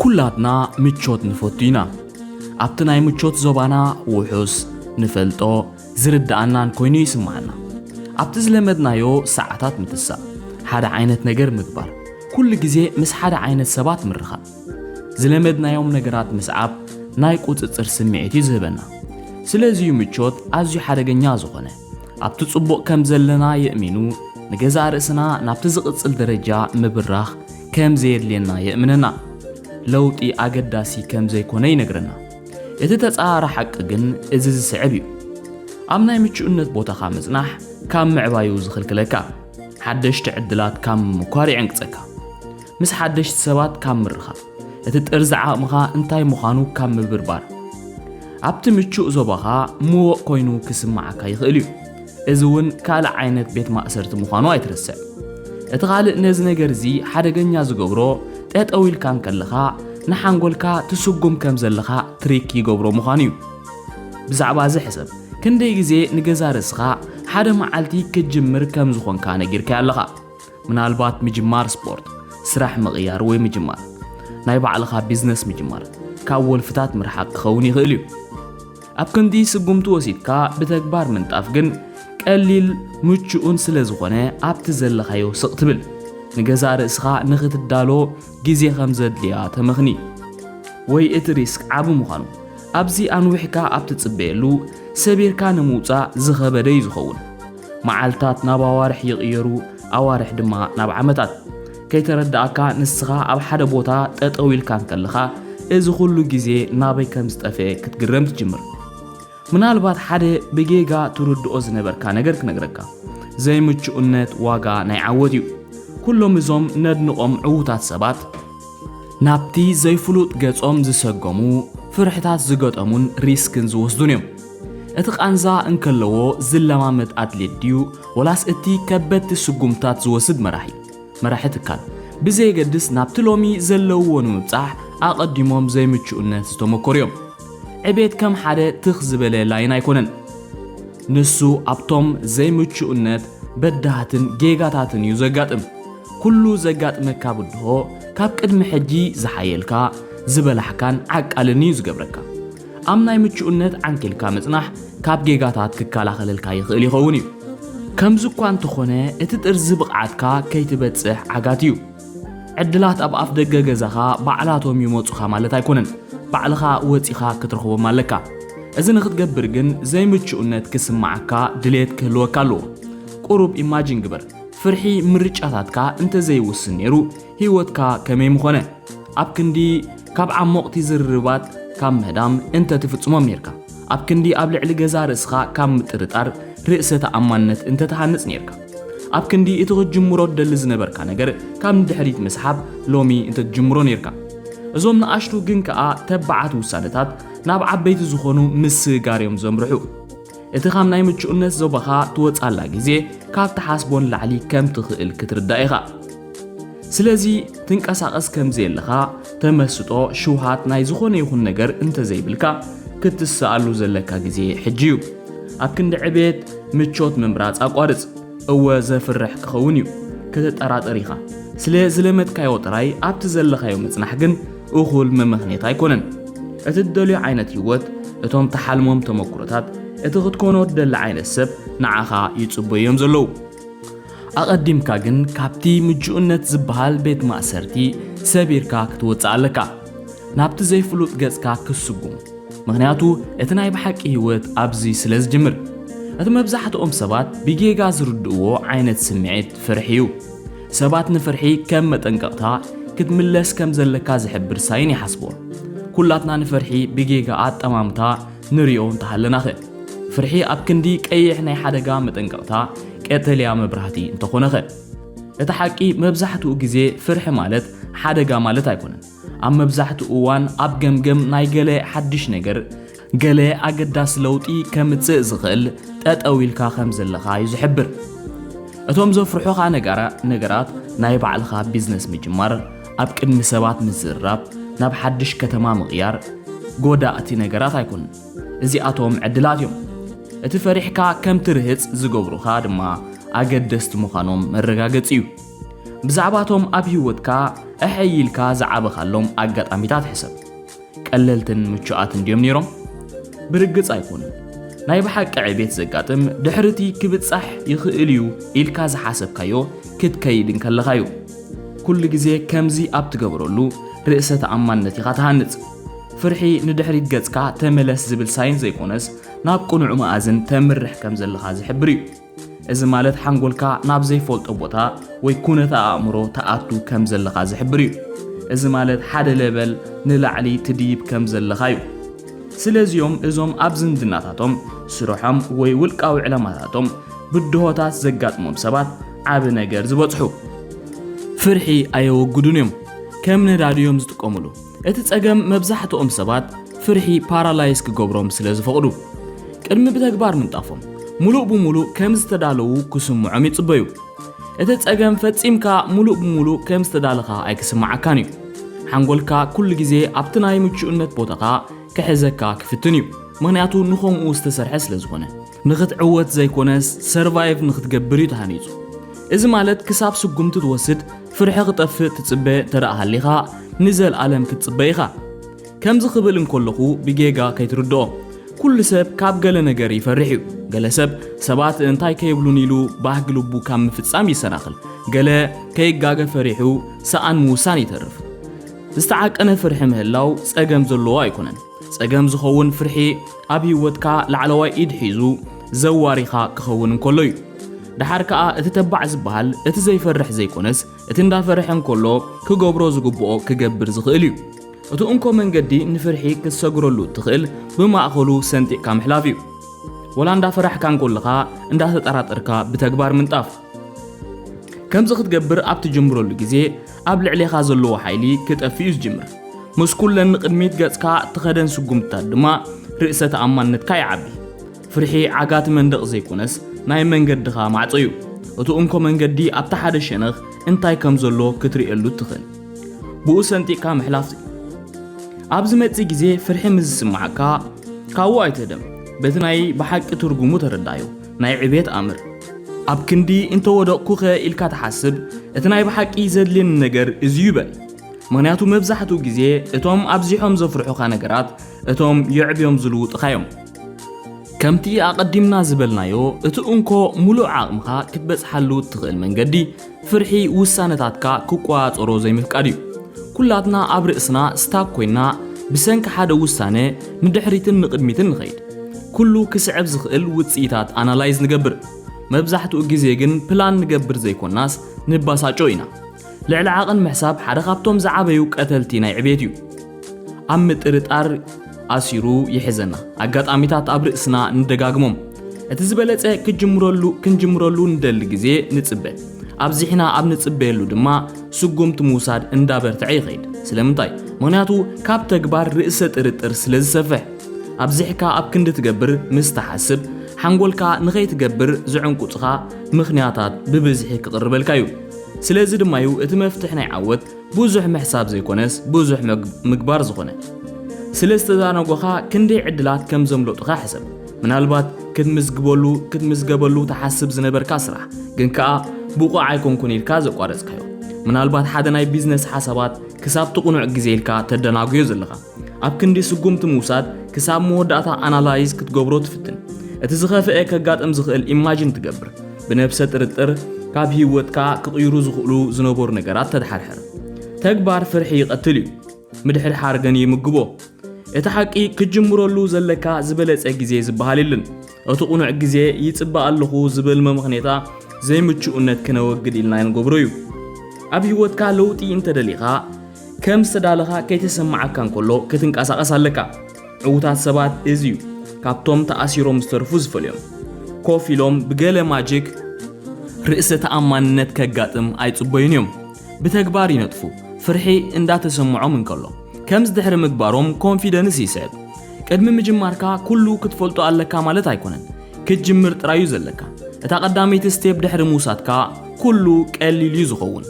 ኩላትና ምቾት ንፈቱ ኢና። ኣብቲ ናይ ምቾት ዞባና ውሑስ፣ ንፈልጦ፣ ዝርድኣናን ኮይኑ ይስምዓና። ኣብቲ ዝለመድናዮ ሰዓታት ምትሳእ፣ ሓደ ዓይነት ነገር ምግባር፣ ኩሉ ግዜ ምስ ሓደ ዓይነት ሰባት ምርኻብ፣ ዝለመድናዮም ነገራት ምስዓብ ናይ ቁጽጽር ስምዒት እዩ ዝህበና። ስለዚ እዩ ምቾት ኣዝዩ ሓደገኛ ዝኾነ። ኣብቲ ጽቡቕ ከም ዘለና የእሚኑ፣ ንገዛእ ርእስና ናብቲ ዝቕጽል ደረጃ ምብራኽ ከም ዘየድልየና የእምነና። ለውጢ ኣገዳሲ ከም ዘይኮነ ይነግረና። እቲ ተጻራሪ ሓቂ ግን እዚ ዝስዕብ እዩ። ኣብ ናይ ምቹእነት ቦታኻ ምጽናሕ ካብ ምዕባዩ ዝኽልክለካ፣ ሓደሽቲ ዕድላት ካብ ምምኳር ይዕንቅጸካ። ምስ ሓደሽቲ ሰባት ካብ ምርኻብ፣ እቲ ጥርዚ ዓቕምኻ እንታይ ምዃኑ ካብ ምብርባር፣ ኣብቲ ምቹእ ዞባኻ ምወቕ ኮይኑ ክስምዓካ ይኽእል እዩ። እዚ እውን ካልእ ዓይነት ቤት ማእሰርቲ ምዃኑ ኣይትረስዕ። እቲ ካልእ ነዚ ነገር እዚ ሓደገኛ ዝገብሮ፣ ጠጠው ኢልካ እንከለኻ ንሓንጎልካ ትስጉም ከም ዘለኻ ትሪክ ይገብሮ ምዃኑ እዩ። ብዛዕባ እዚ ሕሰብ። ክንደይ ግዜ ንገዛ ርእስኻ ሓደ መዓልቲ ክትጅምር ከም ዝኾንካ ነጊርካዮ ኣለኻ? ምናልባት ምጅማር ስፖርት፣ ስራሕ ምቕያር ወይ ምጅማር፣ ናይ ባዕልኻ ቢዝነስ ምጅማር፣ ካብ ወልፍታት ምርሓቕ ክኸውን ይኽእል እዩ። ኣብ ክንዲ ስጉምቲ ወሲድካ ብተግባር ምንጣፍ ግን ቀሊል ምቹእን ስለ ዝኾነ ኣብቲ ዘለኻዮ ስቕ ትብል። ንገዛ ርእስኻ ንኽትዳሎ ግዜ ከም ዘድልያ ተመኽኒ። ወይ እቲ ሪስክ ዓቢ ምዃኑ። ኣብዚ ኣንዊሕካ ኣብ ትጽበየሉ ሰቢርካ ንምውጻእ ዝኸበደ እዩ ዝኸውን። መዓልታት ናብ ኣዋርሕ ይቕየሩ፣ ኣዋርሕ ድማ ናብ ዓመታት። ከይተረዳእካ ንስኻ ኣብ ሓደ ቦታ ጠጠው ኢልካ እንከለኻ እዚ ኩሉ ግዜ ናበይ ከም ዝጠፍአ ክትግረም ትጅምር። ምናልባት ሓደ ብጌጋ ትርድኦ ዝነበርካ ነገር ክነግረካ። ዘይምቹእነት ዋጋ ናይ ዓወት እዩ። ኩሎም እዞም ነድንቖም ዕዉታት ሰባት ናብቲ ዘይፍሉጥ ገጾም ዝሰገሙ፣ ፍርሕታት ዝገጠሙን ሪስክን ዝወስዱን እዮም። እቲ ቃንዛ እንከለዎ ዝለማመድ ኣትሌት ድዩ ወላስ እቲ ከበድቲ ስጉምታት ዝወስድ መራሒ? መራሒ ትካል ብዘየገድስ ናብቲ ሎሚ ዘለውዎ ንምብጻሕ ኣቐዲሞም ዘይምቹእነት ዝተመኮሩ እዮም። ዕቤት ከም ሓደ ትኽ ዝበለ ላይን ኣይኮነን። ንሱ ኣብቶም ዘይምቹእነት፣ በዳህትን ጌጋታትን እዩ ዘጋጥም። ኩሉ ዘጋጥመካ ብድሆ ካብ ቅድሚ ሕጂ ዝሓየልካ፣ ዝበላሕካን ዓቃልን እዩ ዝገብረካ። ኣብ ናይ ምቹእነት ዓንኪልካ ምጽናሕ ካብ ጌጋታት ክከላኸለልካ ይኽእል ይኸውን እዩ። ከምዚ እኳ እንተኾነ፣ እቲ ጥርዚ ብቕዓትካ ከይትበጽሕ ዓጋት እዩ። ዕድላት ኣብ ኣፍ ደገ ገዛኻ ባዕላቶም ይመጹኻ ማለት ኣይኮነን። ባዕልኻ ወጺኻ ክትረኽቦም ኣለካ። እዚ ንኽትገብር ግን ዘይምቹእነት ክስምዓካ ድሌት ክህልወካ ኣለዎ። ቁሩብ ኢማጂን ግበር። ፍርሒ ምርጫታትካ እንተዘይውስን ነይሩ፣ ህይወትካ ከመይ ምኾነ? ኣብ ክንዲ ካብ ዓሞቕቲ ዝርርባት ካብ ምህዳም እንተ ትፍጽሞም ነይርካ፣ ኣብ ክንዲ ኣብ ልዕሊ ገዛ ርእስኻ ካብ ምጥርጣር ርእሰ ተኣማንነት እንተ ትሃንጽ ነይርካ፣ ኣብ ክንዲ እቲ ክትጅምሮ ትደሊ ዝነበርካ ነገር ካብ ንድሕሪት ምስሓብ ሎሚ እንተ ትጅምሮ ነይርካ። እዞም ንኣሽቱ ግን ከኣ ተባዓት ውሳነታት ናብ ዓበይቲ ዝኾኑ ምስግጋር እዮም ዘምርሑ። እቲ ካብ ናይ ምቹእነት ዞባኻ ትወጻላ ግዜ ካብ ትሓስቦ ንላዕሊ ከም ትኽእል ክትርዳእ ኢኻ። ስለዚ ትንቀሳቐስ ከም ዘየለኻ ተመስጦ ሽውሃት ናይ ዝኾነ ይኹን ነገር እንተዘይብልካ ክትስኣሉ ዘለካ ግዜ ሕጂ እዩ። ኣብ ክንዲ ዕቤት ምቾት ምምራጽ ኣቋርጽ። እወ ዘፍርሕ ክኸውን እዩ። ክትጠራጠር ኢኻ። ስለ ዝለመድካዮ ጥራይ ኣብቲ ዘለኻዮ ምጽናሕ ግን እኹል መመኽንየት ኣይኮነን። እቲ ትደልዮ ዓይነት ህይወት፣ እቶም ተሓልሞም ተመክሮታት፣ እቲ ክትኮኖ ትደሊ ዓይነት ሰብ ንዓኻ ይጽበዩ እዮም ዘለዉ። ኣቐዲምካ ግን ካብቲ ምቹእነት ዝበሃል ቤት ማእሰርቲ ሰቢርካ ክትወጽእ ኣለካ። ናብቲ ዘይፍሉጥ ገጽካ ክትስጉም። ምኽንያቱ እቲ ናይ ብሓቂ ህይወት ኣብዚ ስለ ዝጅምር። እቲ መብዛሕትኦም ሰባት ብጌጋ ዝርድእዎ ዓይነት ስምዒት ፍርሒ እዩ። ሰባት ንፍርሒ ከም መጠንቀቕታ ክትምለስ ከም ዘለካ ዝሕብር ሳይን ይሓስቦ። ኩላትና ንፍርሒ ብጌጋ ኣጠማምታ ንሪኦ እንተሃለናኸ? ፍርሒ ኣብ ክንዲ ቀይሕ ናይ ሓደጋ መጠንቀቕታ ቀጠልያ መብራህቲ እንተኾነኸ? እቲ ሓቂ መብዛሕትኡ ግዜ ፍርሒ ማለት ሓደጋ ማለት ኣይኮነን። ኣብ መብዛሕትኡ እዋን ኣብ ገምገም ናይ ገለ ሓድሽ ነገር፣ ገለ ኣገዳሲ ለውጢ ከምጽእ ዝኽእል ጠጠው ኢልካ ከም ዘለኻ እዩ ዝሕብር። እቶም ዘፍርሑኻ ነገራ-፣ ነገራት ናይ ባዕልኻ ቢዝነስ ምጅማር፣ ኣብ ቅድሚ ሰባት ምዝርራብ፣ ናብ ሓድሽ ከተማ ምቕያር፣ ጎዳእቲ ነገራት ኣይኮኑን። እዚኣቶም ዕድላት እዮም። እቲ ፈሪሕካ ከም ትርህጽ ዝገብሩኻ ድማ ኣገደስቲ ምዃኖም መረጋገጺ እዩ። ብዛዕባቶም ኣብ ህይወትካ እሐይ ኢልካ ዝዓበኻሎም ኣጋጣሚታት ሕሰብ። ቀለልትን ምቹኣትን ድዮም ነይሮም? ብርግጽ ኣይኮኑን። ናይ ብሓቂ ዕቤት ዘጋጥም ድሕርቲ ክብጻሕ ይኽእል እዩ ኢልካ ዝሓሰብካዮ ክትከይድ እንከለኻዩ። ኩሉ ግዜ ከምዚ ኣብ ትገብረሉ ርእሰ ተኣማንነት ኢኻ ትሃንጽ። ፍርሒ ንድሕሪት ገጽካ ተመለስ ዝብል ሳይን ዘይኮነስ ናብ ቅኑዕ መኣዝን ተምርሕ ከም ዘለኻ ዝሕብር እዩ። እዚ ማለት ሓንጎልካ ናብ ዘይፈልጦ ቦታ ወይ ኩነተ ኣእምሮ ተኣቱ ከም ዘለኻ ዝሕብር እዩ። እዚ ማለት ሓደ ለበል ንላዕሊ ትድይብ ከም ዘለኻ እዩ። ስለዚኦም እዞም ኣብ ዝምድናታቶም፣ ስርሖም ወይ ውልቃዊ ዕላማታቶም ብድሆታት ዘጋጥሞም ሰባት ዓቢ ነገር ዝበጽሑ። ፍርሒ ኣየወግዱን እዮም። ከም ነዳዲ እዮም ዝጥቀሙሉ። እቲ ጸገም መብዛሕትኦም ሰባት ፍርሒ ፓራላይዝ ክገብሮም ስለ ዝፈቕዱ። ቅድሚ ብተግባር ምንጣፎም፣ ሙሉእ ብሙሉእ ከም ዝተዳለዉ ክስምዖም ይጽበዩ። እቲ ጸገም ፈጺምካ ሙሉእ ብሙሉእ ከም ዝተዳለኻ ኣይክስምዓካን እዩ። ሓንጎልካ ኩሉ ግዜ ኣብቲ ናይ ምቹእነት ቦታኻ ክሕዘካ ክፍትን እዩ። ምኽንያቱ ንኸምኡ ዝተሰርሐ ስለ ዝኾነ። ንኽትዕወት ዘይኮነስ ሰርቫይቭ ንኽትገብር እዩ ተሃኒጹ። እዚ ማለት ክሳብ ስጉምቲ ትወስድ ፍርሒ ክጠፍእ ትጽበ እንተ ደኣ ሃሊኻ ንዘልኣለም ክትጽበ ኢኻ። ከምዚ ክብል እንከለኹ ብጌጋ ከይትርድኦ። ኩሉ ሰብ ካብ ገለ ነገር ይፈርሕ እዩ። ገለ ሰብ ሰባት እንታይ ከይብሉን ኢሉ ባህጊ ልቡ ካብ ምፍጻም ይሰናኽል። ገለ ከይጋገ ፈሪሑ ሰኣን ምውሳን ይተርፍ። ዝተዓቀነ ፍርሒ ምህላው ጸገም ዘለዎ ኣይኮነን። ጸገም ዝኸውን ፍርሒ ኣብ ህይወትካ ላዕለዋይ ኢድ ሒዙ ዘዋሪኻ ክኸውን እንከሎ እዩ። ደሓር ከኣ እቲ ተባዕ ዝበሃል እቲ ዘይፈርሕ ዘይኮነስ እቲ እንዳፈርሐ እንከሎ ክገብሮ ዝግብኦ ክገብር ዝኽእል እዩ። እቲ እንኮ መንገዲ ንፍርሒ ክትሰግረሉ እትኽእል ብማእኸሉ ሰንጢቕካ ምሕላፍ እዩ። ወላ እንዳፈራሕካ እንከለኻ እንዳተጠራጠርካ ብተግባር ምንጣፍ። ከምዚ ክትገብር ኣብ ትጅምረሉ ግዜ ኣብ ልዕሌኻ ዘለዎ ሓይሊ ክጠፍእ እዩ ዝጅምር። ምስ ኩለን ንቕድሚት ገጽካ እትኸደን ስጉምትታት ድማ ርእሰ ተኣማንነትካ ይዓቢ። ፍርሒ ዓጋቲ መንደቕ ዘይኮነስ ናይ መንገድኻ ማዕጾ እዩ። እቲ እንኮ መንገዲ ኣብቲ ሓደ ሸነኽ እንታይ ከም ዘሎ ክትርእየሉ እትኽእል። ብኡ ሰንጢቕካ ምሕላፍ። ኣብ ዝመጽእ ግዜ ፍርሒ ምስ ዝስምዓካ ካብኡ ኣይትህደም። በቲ ናይ ብሓቂ ትርጉሙ ተረዳዮ። ናይ ዕቤት ኣምር። ኣብ ክንዲ እንተወደቕኩኸ ኢልካ ትሓስብ፣ እቲ ናይ ብሓቂ ዘድልየኒ ነገር እዚ እዩ በል። ምኽንያቱ መብዛሕትኡ ግዜ እቶም ኣብዚሖም ዘፍርሑኻ ነገራት እቶም የዕብዮም ዝልውጥኻ እዮም። ከምቲ ኣቐዲምና ዝበልናዮ፣ እቲ እንኮ ሙሉእ ዓቕምኻ ክትበጽሓሉ እትኽእል መንገዲ ፍርሒ ውሳነታትካ ክቆጻጸሮ ዘይምፍቃድ እዩ። ኩላትና ኣብ ርእስና ስታክ ኮይና ብሰንኪ ሓደ ውሳነ ንድሕሪትን ንቕድሚትን ንኸይድ። ኩሉ ክስዕብ ዝኽእል ውጽኢታት ኣናላይዝ ንገብር። መብዛሕትኡ ግዜ ግን ፕላን ንገብር ዘይኮናስ ንባሳጮ ኢና። ልዕሊ ዓቐን ምሕሳብ ሓደ ካብቶም ዝዓበዩ ቀተልቲ ናይ ዕቤት እዩ። ኣብ ምጥርጣር ኣሲሩ ይሕዘና። ኣጋጣሚታት ኣብ ርእስና ንደጋግሞም። እቲ ዝበለጸ ክጅምረሉ ክንጅምረሉ ንደሊ ግዜ ንጽበ። ኣብዚሕና ኣብ ንጽበየሉ ድማ ስጉምቲ ምውሳድ እንዳበርትዐ ይኸይድ። ስለምንታይ? ምኽንያቱ ካብ ተግባር ርእሰ ጥርጥር ስለ ዝሰፍሕ። ኣብዚሕካ ኣብ ክንዲ ትገብር ምስ ትሓስብ፣ ሓንጎልካ ንኸይትገብር ዝዕንቁጽኻ ምኽንያታት ብብዝሒ ክቕርበልካ እዩ። ስለዚ ድማ እዩ እቲ መፍትሕ ናይ ዓወት ብዙሕ ምሕሳብ ዘይኮነስ ብዙሕ መግ-፣ ምግባር ዝኾነ። ስለ ዝተዛነጎኻ ክንደይ ዕድላት ከም ዘምለጡኻ ሕሰብ። ምናልባት ክትምዝግበሉ፣ ክትምዝገበሉ ትሓስብ ዝነበርካ ስራሕ፣ ግን ከኣ ብቑዕ ኣይኮንኩን ኢልካ ዘቋረጽካዮ። ምናልባት ሓደ ናይ ቢዝነስ ሓሳባት ክሳብ እቲ ቅኑዕ ግዜ ኢልካ ተደናጉዮ ዘለኻ። ኣብ ክንዲ ስጉምቲ ምውሳድ ክሳብ መወዳእታ ኣናላይዝ ክትገብሮ ትፍትን። እቲ ዝኸፍአ ከጋጥም ዝኽእል ኢማጂን ትገብር። ብነብሰ ጥርጥር ካብ ህይወትካ ክቕይሩ ዝኽእሉ ዝነበሩ ነገራት ተድሓርሕር። ተግባር ፍርሒ ይቐትል እዩ። ምድሕርሓር ግን ይምግቦ። እቲ ሓቂ ክትጅምረሉ ዘለካ ዝበለጸ ግዜ ዝበሃል የለን። እቲ ቅኑዕ ግዜ ይጽበ ኣለኹ ዝብል መመኽኔታ ዘይምቹእነት ክነወግድ ኢልና ንገብሮ እዩ። ኣብ ህይወትካ ለውጢ እንተደሊኻ፣ ከም ዝተዳለኻ ከይተሰምዓካ እንከሎ ክትንቀሳቐስ ኣለካ። ዕዉታት ሰባት እዚ እዩ ካብቶም ተኣሲሮም ዝተርፉ ዝፈልዮም። ኮፍ ኢሎም ብገለ ማጂክ ርእሰ ተኣማንነት ከጋጥም ኣይጽበዩን እዮም። ብተግባር ይነጥፉ። ፍርሒ እንዳተሰምዖም እንከሎ፣ ከምዚ ድሕሪ ምግባሮም ኮንፊደንስ ይስዕብ። ቅድሚ ምጅማርካ ኩሉ ክትፈልጦ ኣለካ ማለት ኣይኮነን። ክትጅምር ጥራዩ ዘለካ። እታ ቀዳመይቲ ስቴፕ ድሕሪ ምውሳድካ ኩሉ ቀሊል እዩ ዝኸውን።